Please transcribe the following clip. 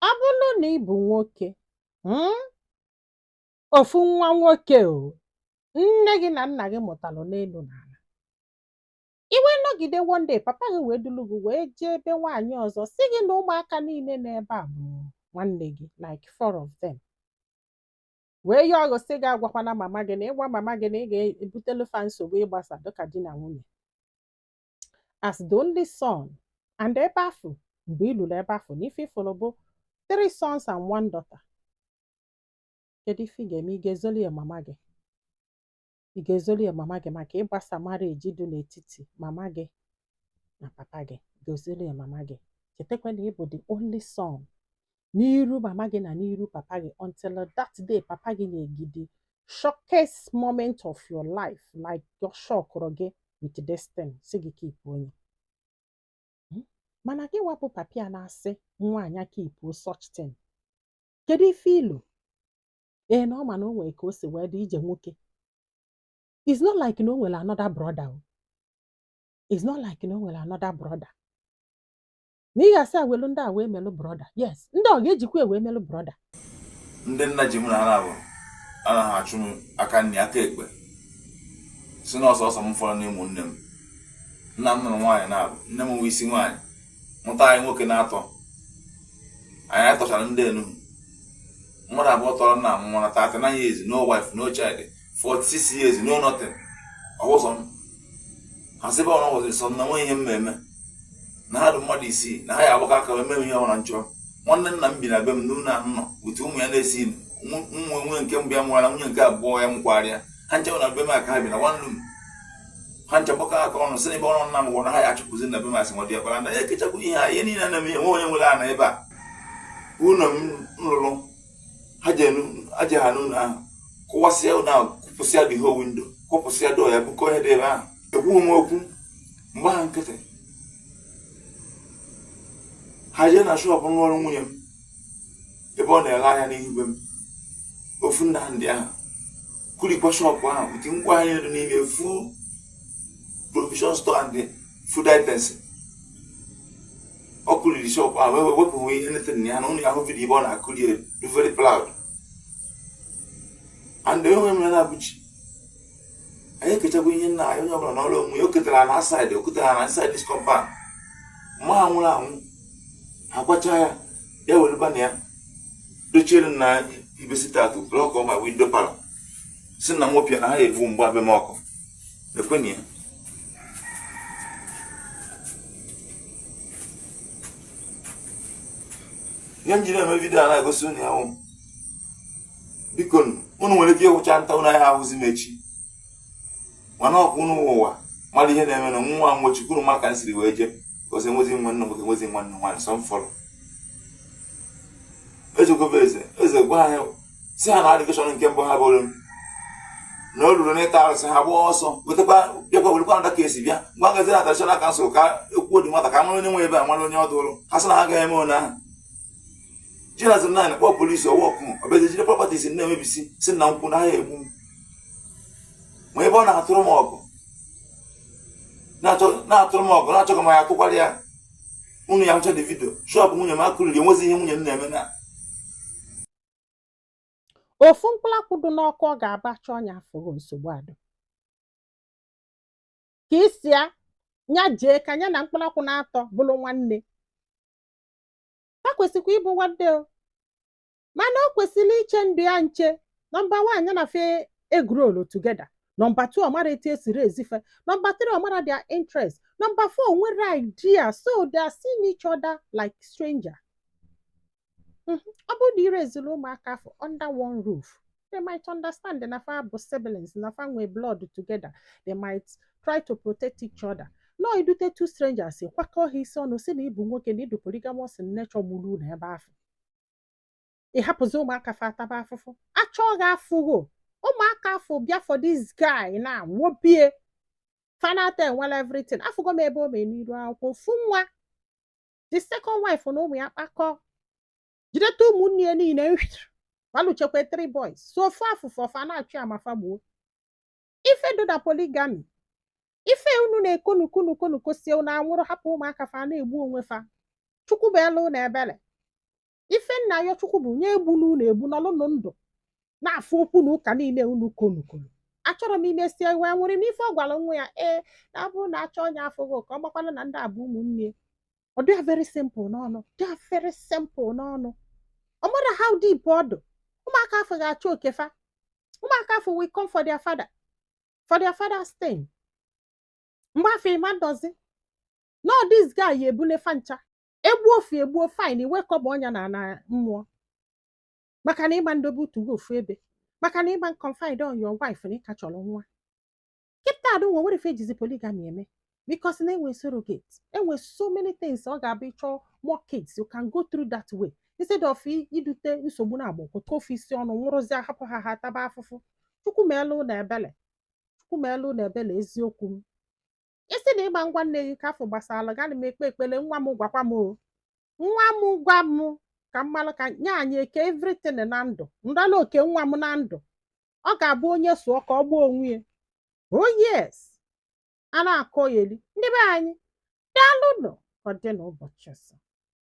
Ọ bụlụ na ị bụ nwoke, ofu nwa nwoke o nne gị na nna gị mụtalụ n'elu n'ala, i wee nọgide, one day papa gị wee dulu gị wee jee ebe nwaanyị ọzọ, si gị na ụmụaka niile n'ebe a bụ nwanne gị, like four of them, wee yọọ gị sị gị agwakwana mama gị, na ịgwa mama gị na ị ga-ebutelu fa nsogbu ịgbasa dịka di na nwunye, as the only son. And ebe afụ, mgbe ị lụrụ ebe afụ, na ife ịfụrụ bụ three sons and one daughter, kedu ife ị ga-eme? Ị ga-ezoli ya mama gị? Ị ga-ezoli ya mama gị maka ịgbasa marriage dị n'etiti mama gị na papa gị? Ị ga-ezoli ya mama gị? Chetakwa na ị bụ the only son n'iru mama gị na n'iru papa gị, until that day papa gị na-egide shockiest moment of your life, like your shockụrụ gị with this thing, si gị keep onye. Mana gị wapụ papa ya na-asị nwaanyị keep such thing, kedu ife ilu? Ee, na ọ ma na o nwere ka o si wee dị ije nwoke. It's not like na o nwere another brother o. It's not like na o nwere another brother na ị ga-asị a welu ndị a wee melụ brother. Yes, ndị ọ ga-ejikwa wee melụ brother. Ndị nna ji mụ na ha na-abụ anaghị achụ m aka nri aka ekpe, si na ọsọ ọsọ m fọrọ n'ịmụ nne m. Nna m nụrụ nwaanyị na-abụ, nne m nwe isi nwaanyị mụta anyị nwoke na-atọ. Anyị atọchara ndị enu mmadụ abụọ tọrọ nna m nwụrụ 39 years, no wife, no child, 46 years, no nothing. Ọwụzọ m ha sị ebe ọ nọwụziri sọ m na nweghị ihe m eme, na ha dị mmadụ isii na ha ya agbakọ aka wee mee ihe ọbụla nchọ. Nwanne nna m bi na be m n'ụlọ anọ with ụmụ ya na-esi nwe nwunye nke mbụ ya mụrụ na nwunye nke abụọ ya mụkwarịa ha nche na be m aka ha bi na one room. Ha nche gbakọ aka ọnụ sị n'ebe ọnụ nna m gwara na ha ya achụpụzi na be m, asị nwa dị ọkpara na ya ekechakwa ihe a, ihe niile na-eme ihe nwe onye nwere ana ebe a. Ụlọ m lụrụ ha je ha n'ụlọ ahụ kụwasịa ụlọ ahụ, kụpụsịa the whole window, kụpụsịa door ya, bukọ ihe dị ebe ahụ. Ekwughị m okwu mgbe ha nkịtị. Ha jee na shop ọrụ nwunye m ebe ọ na-ere ahịa n'ihu be m, ofu nna ndị ahụ kurikwa shop ahụ with ngwa ahịa dị n'ime, full provision store and food items. Ọ kụriri shop ahụ wee wepụ ihe nete na ya na ụnụ ya hụ video ebe ọ na-akụri elu, very proud. And enwe m na Abuchi anyị ekechakwa ihe nna anyị, onye ọbụla n'ọrụ onwe ya. O ketara na side, o ketara na inside this compound. Mma ha nwụrụ anwụ, ha gwacha ya, ya were bana ya dochiere na ibe sit-out, block my window parlour, si na nwopịa na ha ebu mgbe abe m ọkụ ekweni ya. Ihe m jiri eme video a na-egosi unu ya hụ, biko unu nwere ike ịhụcha nta unu ahịa ahụzi m echi, mana ọkwa unu ụwa mara ihe na-eme na nwa nwochukwu unu maka m siri wee jee gosi enwezi nwanne nwoke, enwezi nwanne nwaanyị, sọ m fọrọ. Ezegobe eze eze gwa anyị si ha na allegation nke mbụ ha bụrụ m na o ruru n'ịta arụsị, ha gbaa ọsọ wetakwa bịakwa werekwa nda ka esi bịa ngwa ngazi na traditional council ka ekwuo dị nwata ka mara onye nwe ebe a, mara onye ọ dụrụ. Ha sị na ha agaghị eme one ahụ. Jinazụ nine kpọọ polisi ọwa ọkụ ọbịazi jide properties na-emebisi, si na nkwụ na ha egbu m. Ma ebe ọ na-atụrụ m ọgụ, na-atụrụ m ọgụ, na-achọ ka ma ya atụkwara ya. Unu ya hụcha the video, shop nwunye m akụriri, enwezi ihe nwunye m na-eme na Ofu mkpụrụ akwụ dị n'ọkụ, ọ ga-aba chọọ ya afụghị nsogbu adụ ka isi ya nya jee ka ya na mkpụrụ akwụ na-atọ bụrụ nwanne. Ha kwesịkwa ịbụ nwanne o, mana o kwesịrị iche ndụ ya nche. Number one, ya na fe egrolu together. Number two, ọ mara etu esiri ezife. Number three, ọ mara their interest. Number four, nwere idea, so they are seeing each other like stranger. Ọ bụrụ na ireziri ụmụaka afọ under one roof, they might understand na fa bụ siblings, na fa nwee blood together. They might try to protect each other. No idute two strangers kwakọ ha isi ọnụ, si na ịbụ nwoke na ịdụ polygamous in nature, gburu unu ebe afọ, ị hapụzi ụmụaka fa ataba afụfụ. Achọ gị afụgo ụmụaka afọ bịa for this guy na wobie fanata enwela everything. Afụgo m ebe o mee n'iru akwụkwọ, ofu nwa the second wife na ụmụ ya kpakọ jideta ụmụnne ya niile, falụchekwa three boys, so ofu afụfụ ọfa na-achụ ya ma fa gbuo. Ife dị na polygamy, ife unu na-ekonukonukonuko sie unu anwụrụ, hapụ ụmụaka fa na-egbu onwe fa. Chukwu bụ elu na ebele. Ife nna ya, Chukwu bụ nye egbulu unu egbu nọlụnụ ndụ na-afụ okwu na ụka niile unu konukolu. Achọrọ m imesie iwe nwere m ife ọ gwara nwa ya. Ee, na ọ bụrụ na achọ onye afụghị ka ọ gbakwana na ndị a bụ ụmụnne. Ọ dị very simple n'ọnụ, dị very simple n'ọnụ. Ọ mara how deep ọ dị. Ụmụaka afọ ga-achọ okefa. Ụmụaka afọ will come for their father, for their father's thing. Mgbe afọ ịma ndozi no, this guy ya ebule fancha egbuo ofu egbuo, fine, iwekọba ọnya na mmụọ, maka na ịgba ndobe utugo ofu ebe, maka na ịgba confide on your wife na ịka chọrọ nwa. Kịta adụ nwe nwere ife ejizi polygamy eme, because na enwe surrogate, enwe so many things. Ọ ga-abụ ịchọ more kids, you can go through that way instead of idute nsogbu na agbọ ofe isi ọnụ nwụrụzie, hapụ ha, ha taba afụfụ. Chukwu meelu na ebele, Chukwu meelu na ebele. Eziokwu m isi na ịgba ngwa nne gị ka afọ gbasara gana m ekpe ekpere. Nwa m gwakwa m o, nwa m gwa m ka mmalụ ka nye anyị eke everything na ndụ nrala oke nwa m na ndụ. Ọ ga-abụ onye sụọ ka ọ gbuo onwe ya. Oh yes, a na-akọ ya eli. Ndị be anyị, daalụnụ. Ka ọ dị n'ụbọchị ọzọ.